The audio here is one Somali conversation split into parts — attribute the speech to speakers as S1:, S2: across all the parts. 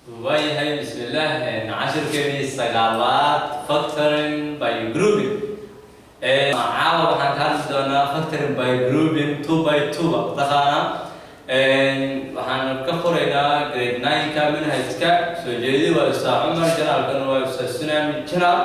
S1: Waayahay, bismillaah. Cashirkeenii sagaalaad, factoring by grouping. Caawa waxaan ka hadli doonaa factoring by grouping, two by two ba taqaanaa. Waxaan ka qoraynaa grade 9-ka manhajka. Soo jeedi waa Ustaad Cumar, channelkana waa Ustaad Tsunami Channel.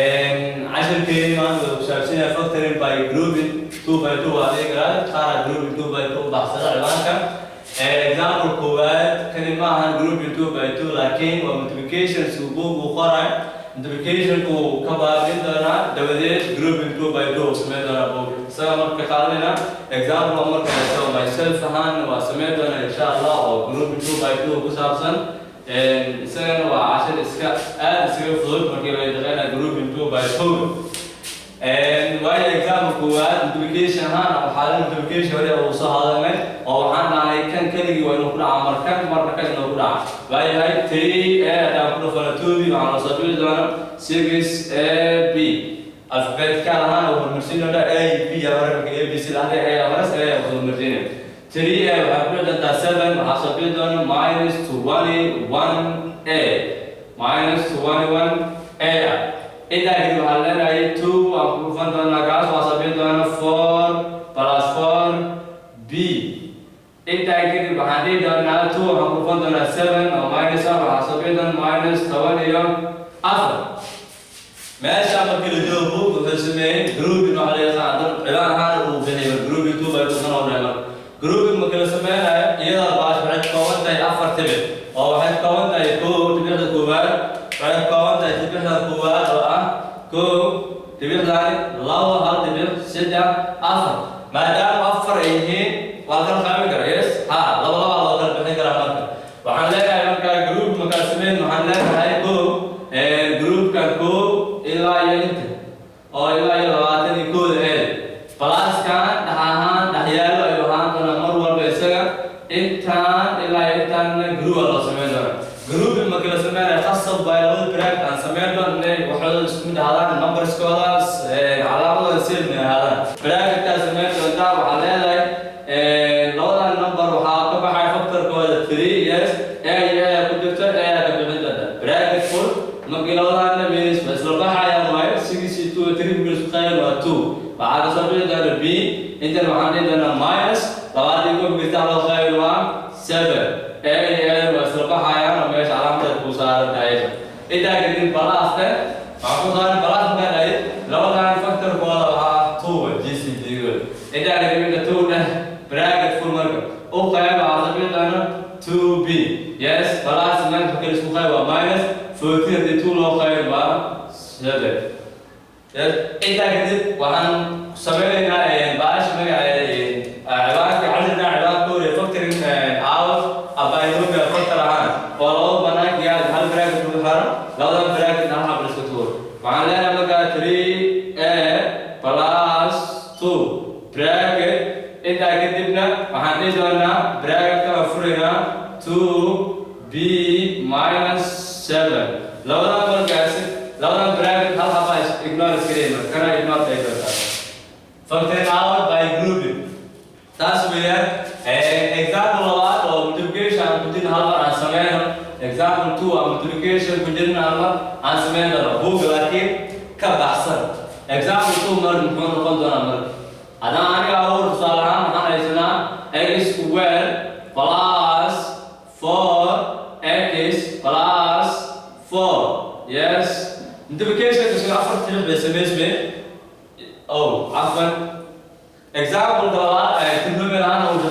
S1: Cashirkeeni maanta wuxuu ku saabsan yahay factoring by grouping, two by two waa dhihi karaa. Qaara grouping two by two baxsada ciwaanka. Example koowaad, kani ma ahan grouping two by two, laakiin waa multiplication. Uu buug uu qoray multiplication uu ka baabin doonaa, dabadeed grouping two by two uu sameyn doonaa buug isaga. Marka qaadanayna example oo marka haysto myself ahaan waa sameyn doonaa, insha Allah, oo grouping two by two ku saabsan. Isagana waa cashir iska aad iskaga fudud markii la yaqaana grouping two by two. Waayo, example koowaad multiplication ahaan waxaa la multiplication hore uu soo hadalnay oo waxaan dhahnay kan keligii waa inuu ku dhaca markan, marna kan inuu ku dhaca. Waayahay, three a haddaan ku dhufano two b, waxaa noo soo bixi doona six a b. Alphabetical ahaan uu hormarsiin doona a b hore. Marka a b c lahda, a hore a uu hormarsiinaya. Three a waxaa ku dhici doontaa seven, waxaa soo bixi doona minus 21 a, minus 21 a. Intaa kadib waxaan leenahay two waan ku dhufan doonaa kaas, waxaa soo bixi doona four plus four b. Intaa kadib waxaan dhihi doonaa two waxaan ku dhufan doonaa seven oo minus ah, waxaa soo bixi doona minus 14. Meesha markii la joogo, buug wuxuu sameeyey grouping waxa la yaqaan. Ciwaan ahaan uu bixiyay grouping two by two kan oo dheer. Grouping markii la sameynayo, iyadoo baash waxay ka kooban tahay afar tibic, oo waxay ka kooban tahay kow, tibicda koowaad waxay ka kooban tahay tibicda koowaad oo ah kow, tibicdaani labo, hal tibic, saddex, afar. Maadaama afar ay yihiin, waa kala qaybin karaa. Yes, ha, laba laba loo kala bixin karaa. Marka waxaan leenahay, markaa group markaa sameyn, waxaan leenahay kow, groupkan kow ilaa iyo inta oo ilaa iyo 21da ee pluskan dhex ahaan dhexyaalo ayuu ahaan doonaa mar walba isaga. Intaan ilaa iyo intaanna group loo sameyn doonaa. Grouping markii la sameynayo, khasab baa labada bracket aan sameyn doono inay waxooda isku mid ahaadaan, numberskooda, calaamadooda same inay ahaadaan. Bracketkaa sameyn doontaa, waxaa leedahay labadan number waxaa ka baxay factorkooda three. Yes, a iyo a ku jirto, a ka bixin doonta. Bracket full. Markii labadaana minus waa isla baxayaan, waayo six iyo two, three minus qayb waa two. Waxaa kasoo bixi doona b. Intan waxaan dhihi doonaa minus 21 markii loo qayb waa seven. A iyo a waa isla baxayaan oo meesha calaamadeed ku saaran tahay. Intaa kadib pluste waxaa ku saaran. Plus markaa dhahay, labadan factorkooda waxaa two GCD gooda. Intaa kadib inta two dheh, bracket full. Marka u qayb, waxaa soo bixi doona two b. Yes, plus minus marka isku qayb waa minus 14, haddii two loo qayb waa seven. Yes, intaa kadib waxaan sameynaynaa baash magaceeda, ciwaanka cashirka, ciwaanka hore, factoring out a binomial factor ahaan, oo laba banaanka yaal, hal bracket lagu xiro, labadan bracket hal xab la iska tuuro. Waxaan leenahay markaa three a plus two bracket. Intaa kadibna waxaan dhihi doonaa bracketka waan furaynaa, two b minus seven. Labadan markaasi, labadan bracket hal xaba ignore iska dhigi. Marka kana ignore ay doontaa. Factoring out by grouping taas weeyaan. Example labaad oo multiplication aan ku jirna hal mar aan sameyno. Example two aan multiplication ku jirna hal mar aan sameyn doono buugga, laakiin ka baxsan. Example two mar muxuu noqon doonaa? Marka haddaan aniga abuur, tusaale ahaan, waxaan haysanaa x square plus four x plus four. Yes, multiplication isla afar tiriq bay samaysmay. Oh, cafwan, example labaad trinomial ahaan uu.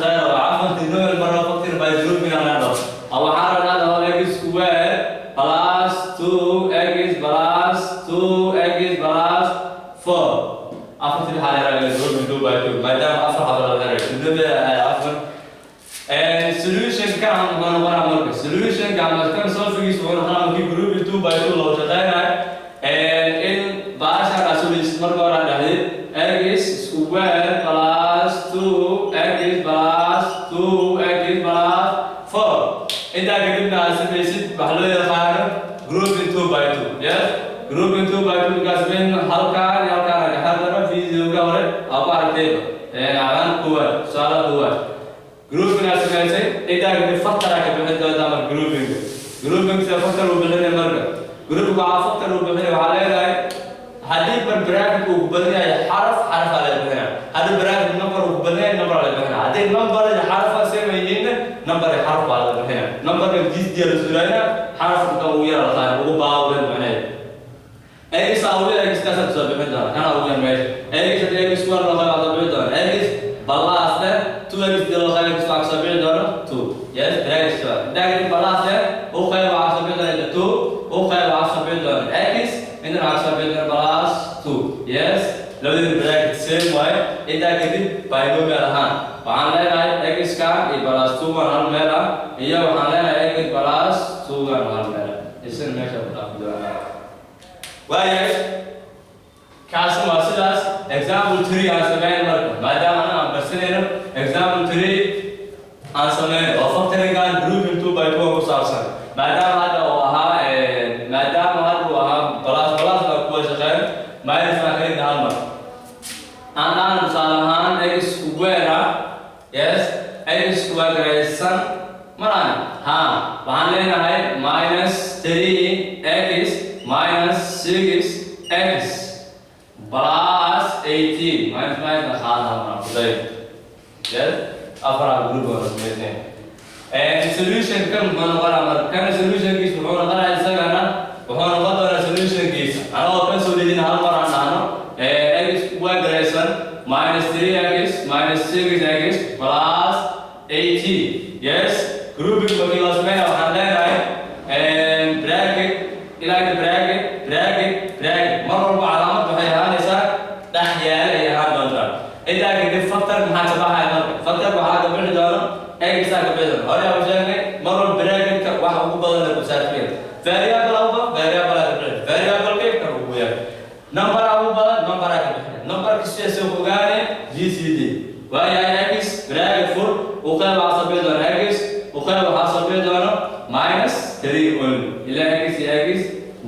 S1: Afar xabo la xiray gudubada, cafwan. Solution kan muxuu noqonaa marka? Solution ka ama kan solve-igiisa wuxuu noqonaa, markii group two by two loo shaqeynayo, in baashan asulis marka hore aad dhahdid x square plus two x plus two x plus four. Intaa kadibna aad samaysid waxa loo yaqaano grouping two by two. Yes, grouping two by two markaa samayn, halkaan iyo halkaan aga xardaro. Videoga hore aa ku aragtayba calaamad koowaad, tusaalaha koowaad grouping aad samaysay. Intaa kadib factor aa ka bixin doontaa. Marka grouping sida factor uu bixinay, marka grouping waxaa factor uu bixinay, waxaa leedahay haddii bar bracket uu ku badan yahay xaraf, xaraf aa la bixinaa. Haddii bracket number uu ku badan yahay, number aa la bixinaa. Haddii number iyo xaraf aa same yihiinna, number iyo xaraf baa la bixinaa. Numberka gist la suraynaa, xaraf inta ugu yar la qaada ugu baawdan macnaheed. X aa ugu yar, x kaasa soo bixin doona, kana ugu yar meesha x. Haddii x square loo qayb, soo bixin doona x plus leh two x. Dii loo qayb x, waxaa soo bixin doona two. Yes, bracket soo intaa kadib plus leh u qayb, waxaa soo bixin doona two, u qayb, waxaa soo bixin doona x, intana waxaa soo bixin doona plus two. Yes, labadii bracket same waaye. Intaa kadib binomial ahaan waxaan leenahay x kan iyo plus two gan hal meel ah, iyo waxaan leenahay x plus two gan hal meel ah, isna meesha ku dhaafi doonaa. Waayahay, kaasi waa sidaas. Example three aan sameyn marka, maadaama ana aan barsanayno, example three aan sameyn oo factoringan grouping two by two ku saabsan. Maadaama hadda uu ahaa plus plus baa kuwa shaqeyn, minus baan ka dhigna hal mar. Aan dhahno tusaale ahaan x square ah. Yes, x square garaysan maraan ha, waxaan leenahay minus three x minus six x plus 18. Minus minus qaada hal mar kuday. Yes, afaraa group oo sameysay. Solution kan muxuu noqonaa marka? Kan solutionkiisa wuxuu noqonaa, isagana wuxuu noqon doonaa solutionkiisa, anagoo kan soo dejina hal mar aan dhahno x waa garaysan minus three x minus six x plus 18. Yes, grouping markii loo sameynaya, waxaan leenahay bracket ilaa inta, bracket, bracket, bracket. Mar walba calaamad waxay ahaanaysaa dhex yaala ay ahaan doontaa. Intaa kadib factor maxaa ka baxaya marka? Factor waxaa ka bixi doona x aa ka bixi doona. Hore aan sheegnay, mar walba bracketka waxa ugu badan la kusaafiyay variable awba variable aa ka bixi, variable kan ugu yar. Number ugu badan, number aa ka bixi. Numberka sidaas u ogaane GCD waayahay. X bracket fur, u qayb waxaa soo bixi doona x, u qayb waxaa soo bixi doona minus three only, ilaa x iyo x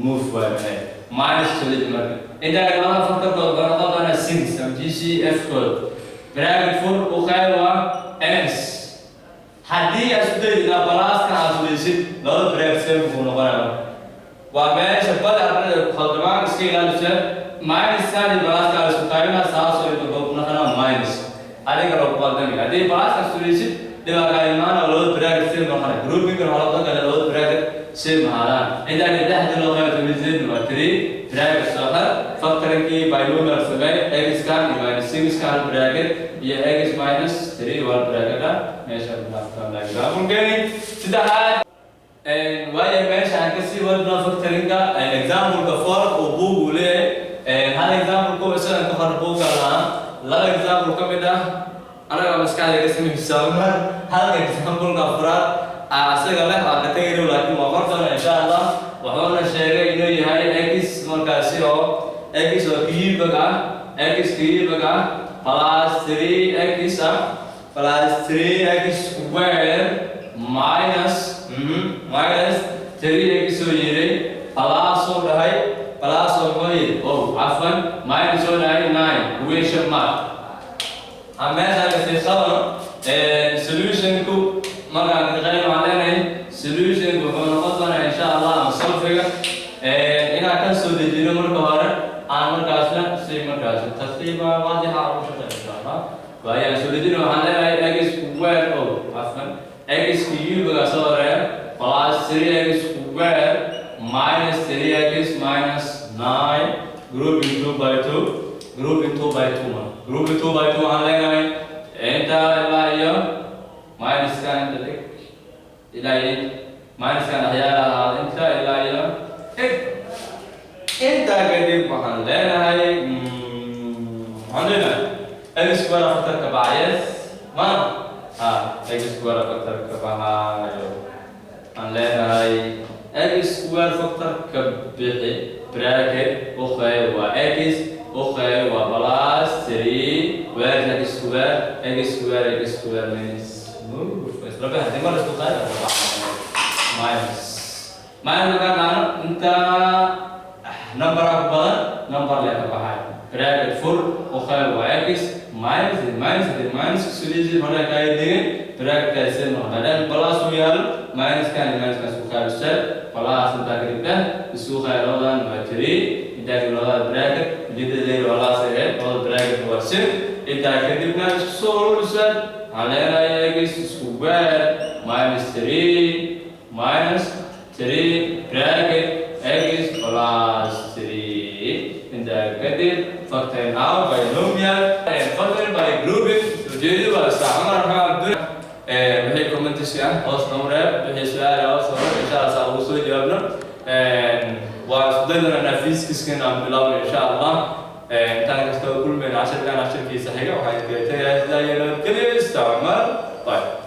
S1: move waay maxay minus three. Marka intaa labada factorkood wuxuu noqon doonaa six ama GCF kood. Bracket fur, u qayb waa x. Haddii aad isku dayid inaad pluska aad sudaysid, labada bracket same buu noqonaya. Waa meesha badi ardayda ku khaldamaan, iska ilaalisa. Minus san iyo pluska aad isku qaybinaa, saasoo inta wuxuu ku noqonaa minus. Adiga loo ku khaldami haddii pluska sudaysid, dhibaa kaa imaana oo labada bracket same noqonaya. Groupingan waxaa loo kale labada bracket same ahaadaan. Intaa kadib dhexda loo qaybo tamiseed waa three, bracket soo xir. Factoringkii binomial samee, x kan iyo minus six kan bracket iyo x minus three waa bracket ah. Meesha ku dhaaftaan example-keeni saddexaad. Waayo, meesha aan kasii wadno factoringa example-ka four oo buug uu leeyahay. Hal example kuwa isagan ka hor buugga lahaa, laba example ka mid ah anaga maskaxda ka samaysaa. Halka example-ka afraad asaga leh waa ka tegayno, laakiin waa qor doona insha Allah. Wuxuuna sheegay inuu yahay x markaasi oo x oo cubic ah, x cubic ah plus three x ah plus three x square minus three x oo yiray, plus oo dhahay, plus oo muxuu yidhi? Oh, cafwan, minus oo dhahay nine question mark. Aan meesha kasii qabano. Solutionku markaan ka qayb, waxaan leenahay solutionku wuxuu noqon doonaa insha Allah, ama solve-iga, inaan ka soo dejino marka hore, aan markaasna si markaasi tartiiba waadixa ugu shaqeyn insha Allah. Waayaan soo dejino, waxaan leenahay x square, oh cafwan, x cube soo horeeya plus three x square minus three x minus nine, grouping two by two, grouping two by two. Ma grouping two by two, waxaan leenahay inta ilaa iyo minuskan inta dhig, ilaa iyo minuskan dhexyaala ahaada, inta ilaa iyo intaa. Kadib waxaan leenahay x. Square factor ka baxa, yes ma ha? X square factor ka baxaayo aan leenahay, x square factor ka bixi, bracket u qayb waa x, u qayb waa plus three. Where is x square? X square, x square means move isla bixi. Hadii mar isku qayb minus minus markaan dhahno, inta number ku badan number lee ka baxay, bracket fur, u qayb waa x, minus minus minus sidiisii hore kaa dhigay, bracketka same noqon. Maadaama plus uu yaalo, minuskan iyo minuskan isku qaybisay, plus intaa kadib dheh, isku qayb labadan waa three. Intaa kadib labada bracket, ujeedada leeyahay waa laas ahayd, labada bracket waa same. Intaa kadibna isku soo ururisaan, waxaan leenahay x square minus three minus three bracket x plus three. Intaa kadib factoring out binomial, factoring by grouping. Ujeedadu waa Ustaad Cumar Maxamed Cabdul. Wixii comments ah hoos noogu reeb, wixii su-aal ah hoos noogu reeb, insha Allah saa ugu soo jawaabno. Waa isku day doonaa physics-kan aan bilaabno, insha Allah. Intaan kastoo kulmayno cashirkan cashirkiisa xiga, waxaan idinkaga tegayaa sidaa iyo nabadgelyo. Isticmaal. Bye.